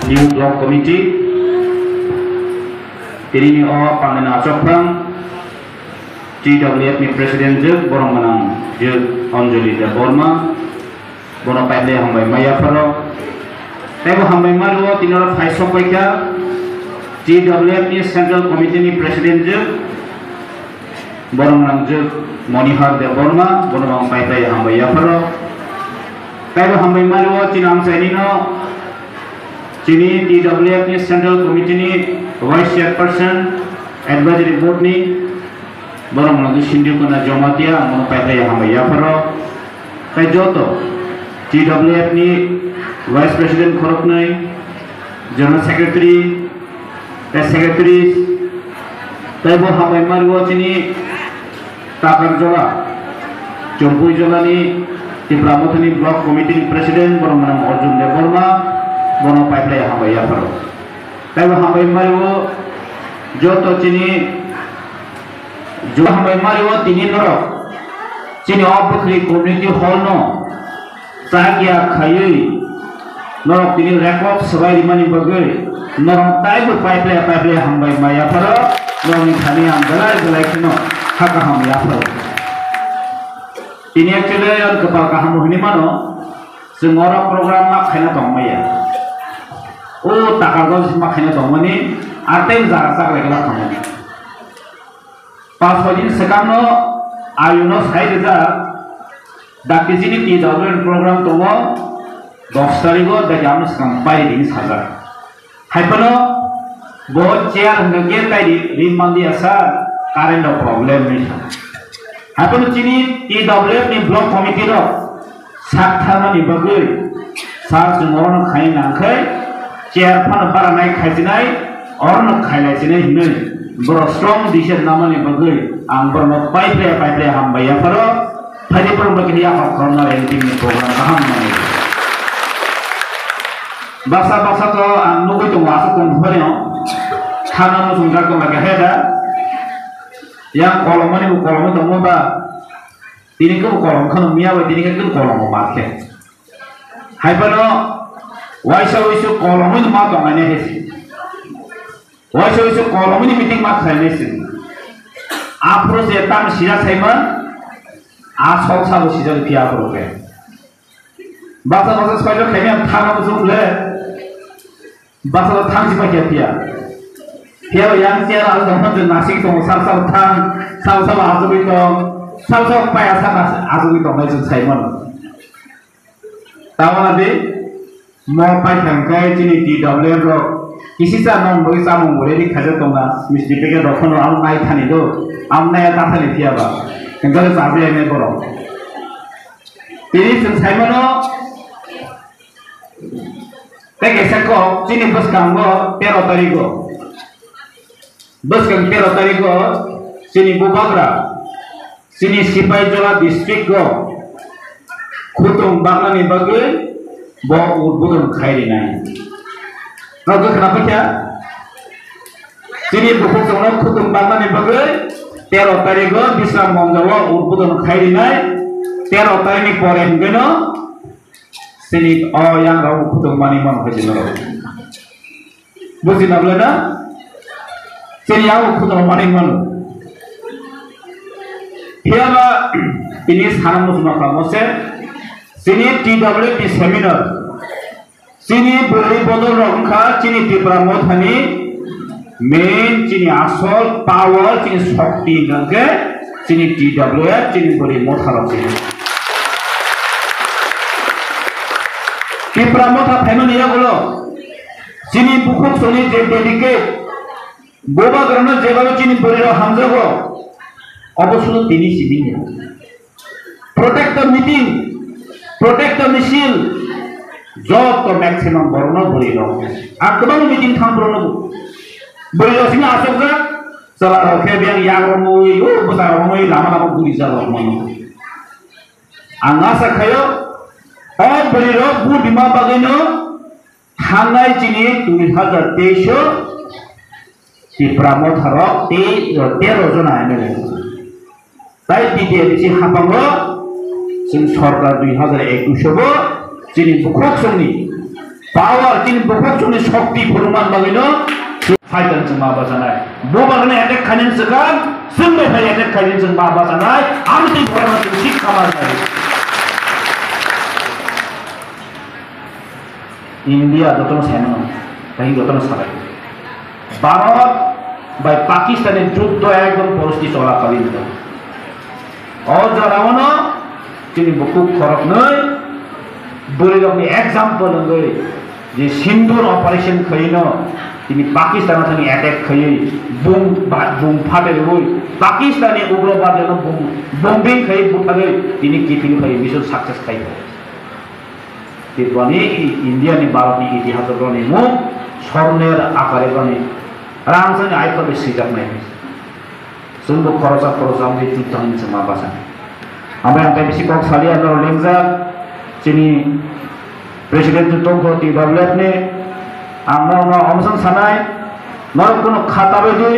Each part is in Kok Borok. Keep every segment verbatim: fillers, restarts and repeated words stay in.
New Block Committee, tini ni o pangnai achokphang T W F ni President jwk, borok mwnang jwk Anjali Debbarma, bono paidai hambai maya pharo. Tei bo hambai mario tini oro phai sok paikha T W F ni Central Committee ni President jwk, borok mwnang jwk Monihar Debbarma, bono ang paidai hambai yapharo. Tei bo hambai mario chini amchaini no chini T W F ni Central Committee ni Vice Chairperson, Advisory Board ni, borok mwnang jwk Sindhu Kona Jamatia, ang bono paidai hambai yapharo. Tei joto T W F ni Vice President khoroknwi, General Secretary, tei Secretary, tei bo hambai mario chini Takarjola, Chompui Jolani Tipra Mothani Block Committee ni President, borok mwnang Arjun Debbarma, bono paidai hambai yapharo. Tei bo hambai mario joto chini, jo hambai mario tini norok chini o Bwkhri Community Hall no chakya khaiwi norok tini record swbai rimani bagwi norok taibo paiple paiple hambai maya pharo norokni thani ang belai belai kheno ha kaham yapharo. Tini actually ang kwpal kaham hwnwi mano, chwng oro program ma khaina tongmaya. O taka gol ma khaina tongmani, ar tei jaga chak lai kala tongmani. Pas soi din swkangno ayuno sai rijak, dakti chini T W F program tongo, dos tarigo, dakti amno swkang pai rini sajak. Hai phano bo chair hwnkhe tai ri, ri manliya sir, current rok problem ni sa. Hai phano chini T W F ni block committee rok sak tharmani bagwi sir chwng orono khai nangkhai chair phano bara nai khai chinai, orono khailai chinai hinwi borok strong decision namani bagwi ang borokno paiple paiple hambai yapharo. Phaidi borok bai khe yaphar khoroknai meeting ni program kaham manwi. Baksa baksa to ang nugwi tongo aswk tong phai no. Thana muchungjak tong lai khe da. Yang kolomani bo kolomwi tongmo ba. Tini khe bo kolom kheno miya bai tini khe kebo kolom bo ma khe. Hai phano waisa waisa kolomwi ma tong nai he si. Waisa waisa kolomwi ni meeting ma khlai nai si. Aphuru je tam sira saima a sok sabo sijak phiya aphuru khe. Basa basa soitok khaimya thana muchung le. Basa thang si pakya phiya. Phiya yang chair al dong hon nasik tong sal sal thang sal sal ajugwi tong sal sal paya sa nas ajugwi tong nai chwng sai mano. Tabana di mo paithang khe chini T W F rok kisisa nong boi samung boi ready khaijak tongna misti packet rok phano ang nai thani do ang nai ta thani phiya ba. Hingkhe chabi ai nai borok. Tini chwng sai mano. Tei kaisa kok chini bwskango tero tarigo. Bwskang tero tarigo chini Bubagra, chini Sipaijala district o khutung baknani bagwi bo udbodon khai rinai. Nokhe khna paikha? Chini bukhuk chwngno khutung baknani bagwi tero tarigo Bisram Monjao udbodon khai rinai. Tero tarikni pore hwnkhe no Chini o yang rok khutung mani mano khe chini rok. Buji na bole na? Chini yang khutung mani mano. Phiya ba tini sana muchung kha mo se chini T W F ni seminar. Chini bwrwi bodol rok wngkha chini Tipra Mothani Main chini asol power, chini shokti hwnkhe chini T W F, chini bwrwi motha rok chini. Tipra motha phaimani yagulo chini bukhuk songni je dedicate, Bubagrano jebabe chini bwrwi rok hamjago, obo solo tini simi ya. Protect the meeting, protect the misil, joto maximum borokno bwrwi rok. Ang kwbang meeting thang borokno bwrwi rok sini asokjak, chwla rok khe biyang yak romwi, o bwsa romwi lama lama guri jak rok mano. Ang asa khayo, o bwrwi rok bu dima bagwino thangnai chini dui hazar teis o Tipra motharok tei tero jona M L A. Tai T T M C hapango chwng sorkar dui hazar ekush o bo chini bukhuk songni Power, chini bukhuk chwngni shokti phurwngma bagwino fighter chwng ma bachanai. Bo bagwino attack khainani swkang, chwng bai phai attack khainani chwng ma bachanai. Amo twi borokno chwng sikha ma nai. India jotono saimano, tei jotono salai. Bharat bai Pakistan ni juddo ekdom poristiti chola kali wngkha. O jorao no chini bukhuk khoroknwi bwrwirokni example wngwi je Sindoor operation khayino tini Pakistan thani attack khaywi bum ba-, bum phaterwi Pakistan ni ugrobad no bum, bombing khaywi butharwi tini kiphilwi phaywi mission success khayo. Tripurani, India ni, Bharat ni itihas o boni mung swarner akare boni rang sani aikhor bai swijak nai. Chwngbo khorosa khorosa wngwi chuk thangni chwngma basa. Ambai ang tei bisi kok saliya norok lengjak chini president tongkho T W F ni ang norokno omsong sanai norok kunu kha tabai di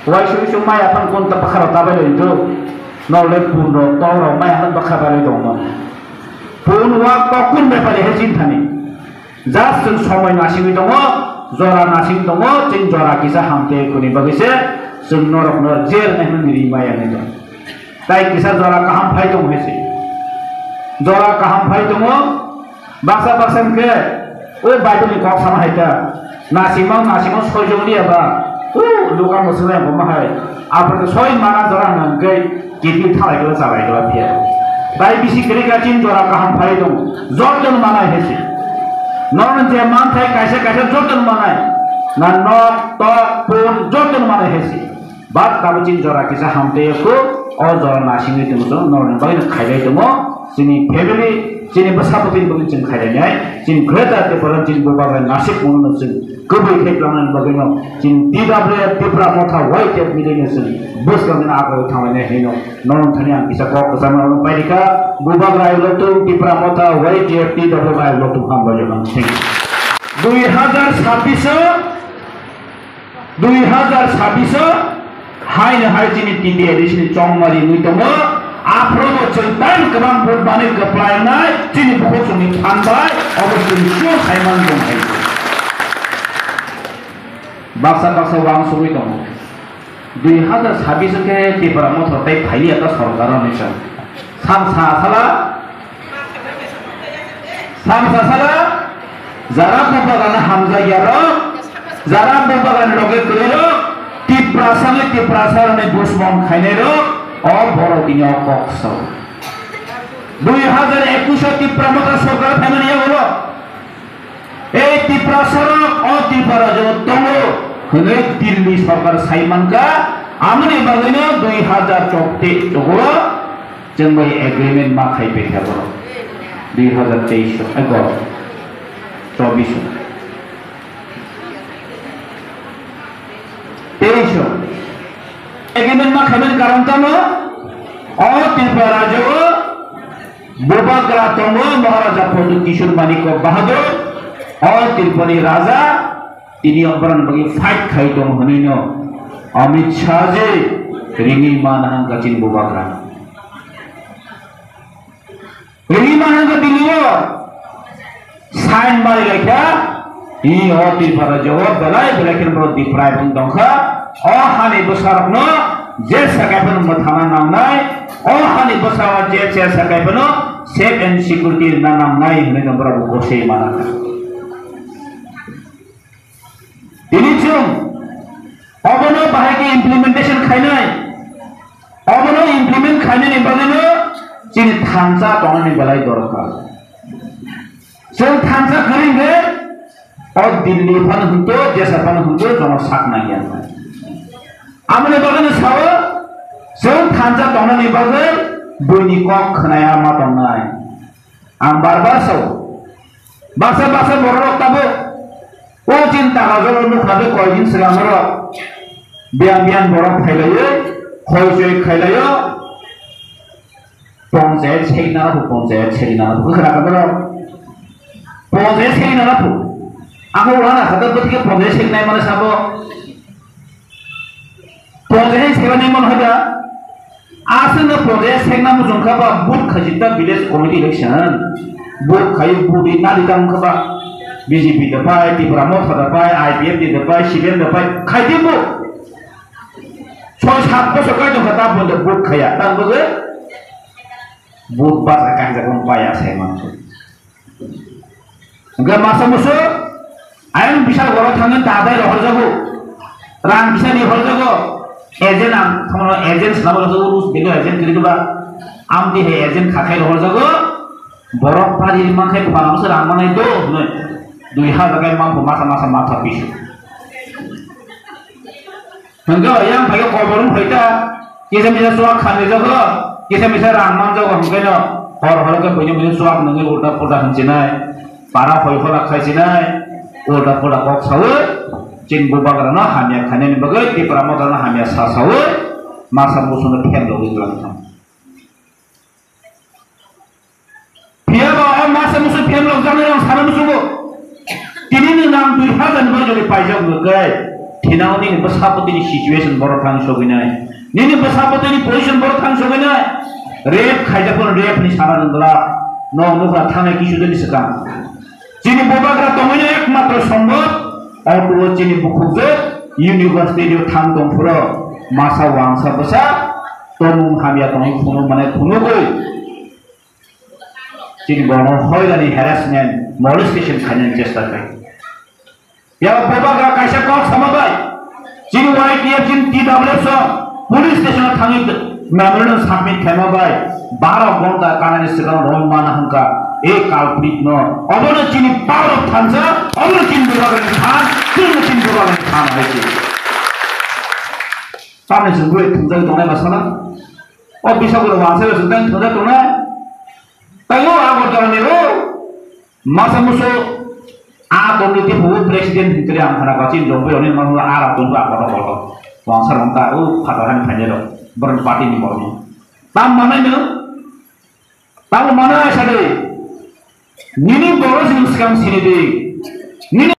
waisuk isuk mai aphang kun ta bakhara tabai lai do norok le pun rok tong rok mai aphang bakha bai lai tongma. Pun wa kokun bepari he chinthani. Just chwng somoi nasingwi tongo, jora nasing tongo, chwng jora kisa hamte khuni bagwi se chwng norokno jer nai hwnwi ri maya nai tongo. Tai kisa jora kaham phai tongo hese. Jora kaham phai tongo, baksa baksa hwnkhe o Bible ni kok sama hai ta. Nasingma nasingma soijong liya ba. O luka mwswknai bo ma hai. Aphuru soi mana jora hwnkhe Kidney thalai kala chalai kala phiya. Tai bisi kwrwi kachin jora kaham phai tongo. Jotono manai hesi. Nono je manthai kaisa kaisa jotono manai. Na nok, tok, pun jotono manai hesi. But tabuk chini jora kisa hamtwi ko, o jora nasingwi tongo chwng, norokni bagwi no khailai tongo. Chini family, chini bwsa bwtwini bagwi chwng khailainai. Chini Greater Tipraland chini bubagra nasik mungno chwng. Kubui khe tongmani bagwino chini T W F Tipra Motha Y T F milino chwng bwskangni agarwi thanglainai hinwi norok thani ang kisa kok kwchangma norok pairikha. Bubagra ayuk lokthung, Tipra Motha Y T F T W F ayuk lokthung, hambai jokang. Thank you. Dui hazar sabbish o, dui hazar sabbish o, Haino hai chini T T A D C ni chongmari wngwi tongo. Aphuru bo chwng tei kwbang vote manwi kwplai wngnai chini bukhuk chwngni phan bai obo chwng sure khai man tong hai. Baksa baksa uansugwi tongo. Dui hazar sabbish khe Tipra Motha tei phailiya ta sorkar o hinwi chwng. Samsa sala Samsa sala, jara bubagrano hamjakya rok, jara bubagrani loge kwrwi rok, Tiprasa ni Tiprasa rokni dusmon khainai rok, o borok tini o kok sao. Dui hazar ekush o Tipra Motha sorkar phaimani yagulo, ei Tiprasa rok o Tripura rajyo tongo hwnwi Delhi sorkar sai mankha, amoni bagwino dui hazar chobbish o Chwng bai agreement ma khai paikha borok. Dui hazar teis o, eh, go. Chobbish o. Teis o. Agreement ma khaimani karon tamo? O Tripura rajyo o bubagra tongo Maharaja Pradyut Kishore Manikya Bahadur. O Tripurani raja tini o borokni bagwi fight khai tongo hwnwi no Amit Shah ji ringwi mana hwn kachin bubagra. Rima hwnka Delhi o sign mari laikha, i o Tripura jawab belai belai khe borok deprive wng tongkha. O hani bwsarokno je sakai phano mwthangna nangnai, o hani bwsao je je sakai phano safe and security rwna nangnai hwnwi no borok bo gosei mana kha. Tini chwng obono bahai khe implementation khainai, obono implement khainani bagwino chini thansa tongnani belai dorkar. Chwng thansa kwrwi hwnkhe o Delhi phano hwnkhe, jesa phano hwnkhe, jono sak nangya. Amoni bagwino sao, chwng thansa tongnani bagwi buini kok khwnaya ma tongnai. Ang bar bar sao, baksa baksa borok rok tabuk o chini taka joro nukha de koi din swkang borok biyang biyang borok phailaio, hoi choi khailaio, ponchayat sengna rw ponchayat sengna rw khna kha borok ponchayat sengna rw ako wana kha de bwtike ponchayat sengnai mane sabo. Project hai seba ni mon hoda. Aswk no project hai na mujung kha ba vote khaijak ta village committee election. Vote khai vote na di tang kha ba. B J P da pai, Tipra Motha da pai, I P F T da pai, C P M da pai, khai di bo. Soi sat bosor kai tong kha, ta bo da vote khaya, ta bo vote ba kai ja kon pai ya sai man. Hingke masa musu, ayang bisa goro thangin ta bai rohor jago, rang bisa ni hor jago, agent ang, thamano agent selama jago, urus belo agent kiri ba, am di he agent khakai rohor jago, borok pari mangkai bupha masa rang manai do, hinoi, dui hajar kai mangko masa masa matha pisu. Hingke yang phai kobor wng phai ta, kisa misa chuak khamni jago, kisa misa rang man jago, hingke no hor hor ke buini buini chuak nungwi ulta pulta hwnsinai, para hoi hola khaisinai, ulta pulta kok sawi, chini bubagrano hamya khainani bagwi, Tipra Mothano hamya sa sawi, masa musuno phem rogwi twlang thang. Phiya ba o masa musu phem rok jani rang sana musugo. Tini ni nang dui hajar ni bajoli paijak mukai. Thinao nini bwsapotini situation borok thang soginai. Nini bwsapotini position borok thang soginai. Rep khaijak phano rep ni sana rwngla. No nukha thangnai kisu deni swkang. Chini bubagra tongwini ekmatro sombot. Auto chini bukhukjak university dio thang tongphuro. Masa wangsa bwsa. Tomung hamya tongwi phunuk mane phunukwi. Chini borokno hoirani harassment, molestation khainani chesta khlai. Ya bubagra kaisa kok sama bai. Chini Y T F, chini T W F so police station o thangwi memorandum submit khaima bai. Baro gonta kanani swkang rong mana hwnka. E culprit no. Obono chini power of thansa, obono chini bubagrani than, chini chini bubagrani than hai se. Tamni chwng bui thumjak tongnai ma sana. O bisa bwrwi wangsa bai swk tang thajak tongnai. Taibo Agartala ni o masa musu a tongwi tei bo president hwnwi ang khana kha chini jongbai rokni mano a rok tongwi a kotor kotor. Wangsa rok ta o phatar hani phainai rok borok party ni borok no. Tam manai no. Tam manai sa de. Nini borok ni swkang sini de. Nini